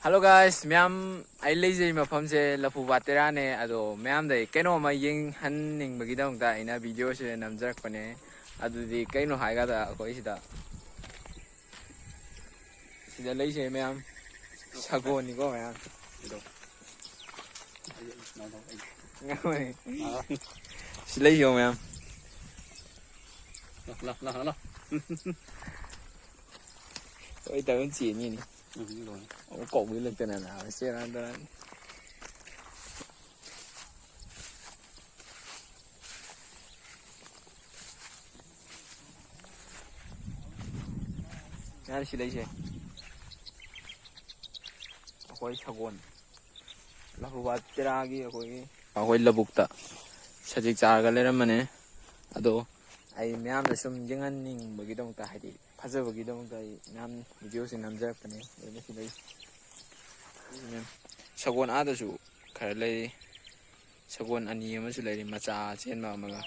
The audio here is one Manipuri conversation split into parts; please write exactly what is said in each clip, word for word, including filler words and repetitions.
Hello guys, ꯃꯌꯥꯝ, ꯑꯩ ꯂꯩꯖꯩ ꯃꯐꯝꯁꯦ ꯂꯐꯨꯄꯥꯠ ꯇꯦꯔꯥꯅꯦ꯫ ꯑꯗꯣ ꯃꯌꯥꯝꯗ ꯑꯩ ꯀꯩꯅꯣꯝꯃ ꯌꯦꯡꯍꯟꯅꯤꯡꯕꯒꯤꯗꯃꯛꯇ ꯑꯩꯅ ꯚꯤꯗꯤꯑꯣꯁꯦ ꯅꯝꯖꯔꯛꯄꯅꯦ꯫ ꯑꯗꯨꯗꯤ ꯀꯩꯅꯣ ꯍꯥꯏꯒꯗ ꯑꯩꯈꯣꯏ ꯁꯤꯗ, ꯁꯤꯗ ꯂꯩꯁꯦ ꯃꯌꯥꯝ ꯁꯒꯣꯜꯅꯤꯀꯣ ꯃꯌꯥꯝ꯫ ꯁꯤ ꯂꯩꯁꯦ ꯃꯌꯥꯝ꯫ ꯂꯥꯛ, ꯂꯥꯛ, ꯂꯥꯛ, ꯂꯥꯛ꯫ ꯍꯣꯏ, ꯇꯧꯔ ꯆꯦꯟꯅꯤꯅꯦ꯫ ꯎꯝ, ꯂꯣꯏꯔꯦ꯫ ꯑꯃꯨꯛ ꯀꯧꯕꯤꯜꯂꯛꯇꯅ ꯅꯥꯕ, ꯁꯦꯔꯥꯟ ꯇꯨꯔꯥꯟ꯫ ꯌꯥꯔꯦ, ꯁꯤ ꯂꯩꯁꯦ꯫ ꯑꯩꯈꯣꯏ ꯁꯒꯣꯜ꯫ ꯂꯐꯨꯄꯥꯠ ꯇꯦꯔꯥꯒꯤ ꯑꯩꯈꯣꯏꯒꯤ, ꯑꯩꯈꯣꯏ ꯂꯧꯕꯨꯛꯇ ꯁꯖꯤꯛ ꯆꯥꯔꯒ ꯂꯩꯔꯝꯕꯅꯦ꯫ ꯑꯗꯣ ꯑꯩ ꯃꯌꯥꯝꯗ ꯁꯨꯝ ꯌꯦꯡꯍꯟꯅꯤꯡꯕꯒꯤꯗꯃꯛꯇ, ꯍꯥꯏꯗꯤ ꯐꯖꯕꯒꯤꯗꯃꯛꯇ ꯑꯩ ꯃꯌꯥꯝ ꯚꯤꯗꯤꯑꯣꯁꯦ ꯅꯝꯖꯔꯛꯄꯅꯦ꯫ ꯑꯗꯨꯅ ꯁꯤꯗꯩ ꯁꯒꯣꯜ ꯑꯥꯗꯁꯨ ꯈꯔ ꯂꯩꯔꯤ꯫ ꯁꯒꯣꯜ ꯑꯅꯤ ꯑꯃꯁꯨ ꯂꯩꯔꯤ, ꯃꯆꯥ ꯆꯦꯟꯕ ꯑꯃꯒ꯫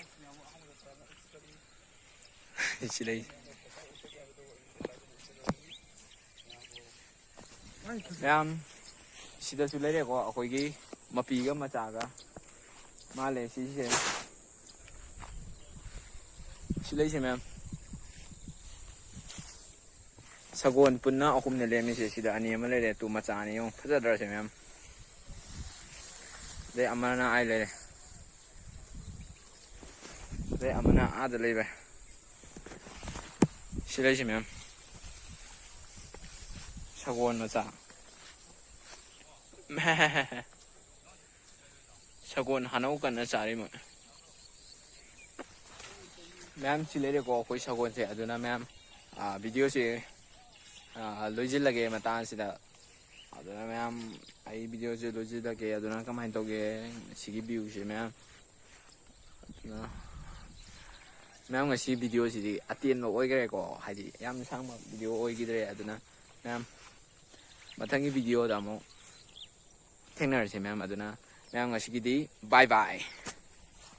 ꯁꯤ ꯂꯩ꯫ ꯃꯌꯥꯝ, ꯁꯤꯗꯁꯨ ꯂꯩꯔꯦꯀꯣ, ꯑꯩꯈꯣꯏꯒꯤ ꯃꯄꯤꯒ ꯃꯆꯥꯒ ꯃꯥꯜꯂꯦ ꯁꯤꯁꯦ꯫ ꯁꯤ ꯂꯩꯁꯦ ꯃꯌꯥꯝ꯫ ꯁꯒꯣꯜ ꯄꯨꯟꯅ ꯑꯍꯨꯝꯅ ꯂꯦꯝꯃꯤꯁꯦ꯫ ꯁꯤꯗ ꯑꯅꯤ ꯑꯃ ꯂꯩꯔꯦ, ꯇꯨ ꯃꯆꯥ ꯑꯅꯤ ꯌꯦꯡꯉꯨ, ꯐꯖꯗ꯭ꯔꯁꯦ ꯃꯌꯥꯝ꯫ ꯑꯗꯩ ꯑꯃꯅ ꯑꯥꯏ ꯂꯩꯔꯦ꯫ ꯑꯗꯩ ꯑꯃꯅ ꯑꯥꯗ ꯂꯩꯕ꯫ ꯁꯤ ꯂꯩꯁꯤ ꯃꯌꯥꯝ꯫ ꯁꯒꯣꯜ ꯃꯆꯥ꯫ ꯁꯒꯣꯜ ꯍꯥꯅꯧ ꯀꯟꯅ ꯆꯥꯔꯤ ꯃꯣꯏ꯫ ꯃꯌꯥꯝ ꯁꯤ ꯂꯩꯔꯦꯀꯣ ꯑꯩꯈꯣꯏ ꯁꯒꯣꯜꯁꯦ꯫ ꯑꯗꯨꯅ ꯃꯌꯥꯝ, ꯑꯥ, ꯚꯤꯗꯤꯑꯣꯁꯦ, ꯑꯥ, ꯂꯣꯏꯁꯤꯜꯂꯒꯦ ꯃꯇꯥꯡ ꯑꯁꯤꯗ꯫ ꯑꯗꯨꯅ ꯃꯌꯥꯝ, ꯑꯩ ꯚꯤꯗꯤꯑꯣꯁꯦ ꯂꯣꯏꯁꯤꯜꯂꯒꯦ꯫ ꯑꯗꯨꯅ ꯀꯃꯥꯏꯅ ꯇꯧꯒꯦ ꯁꯤꯒꯤ ꯚ꯭ꯌꯨꯁꯦ ꯃꯌꯥꯝ? ꯑꯗꯨꯅ ꯃꯌꯥꯝ, ꯉꯁꯤ ꯚꯤꯗꯤꯑꯣꯁꯤꯗꯤ ꯑꯇꯦꯟꯕ ꯑꯣꯏꯈ꯭ꯔꯦꯀꯣ, ꯍꯥꯏꯗꯤ ꯌꯥꯝ ꯁꯥꯡꯕ ꯚꯤꯗꯤꯑꯣ ꯑꯣꯏꯈꯤꯗ꯭ꯔꯦ꯫ ꯑꯗꯨꯅ ꯃꯌꯥꯝ, ꯃꯊꯪꯒꯤ ꯚꯤꯗꯤꯑꯣꯗ ꯑꯃꯨꯛ ꯊꯦꯡꯅꯔꯁꯦ ꯃꯌꯥꯝ꯫ ꯑꯗꯨꯅ ꯃꯌꯥꯝ, ꯉꯁꯤꯒꯤꯗꯤ bye bye꯫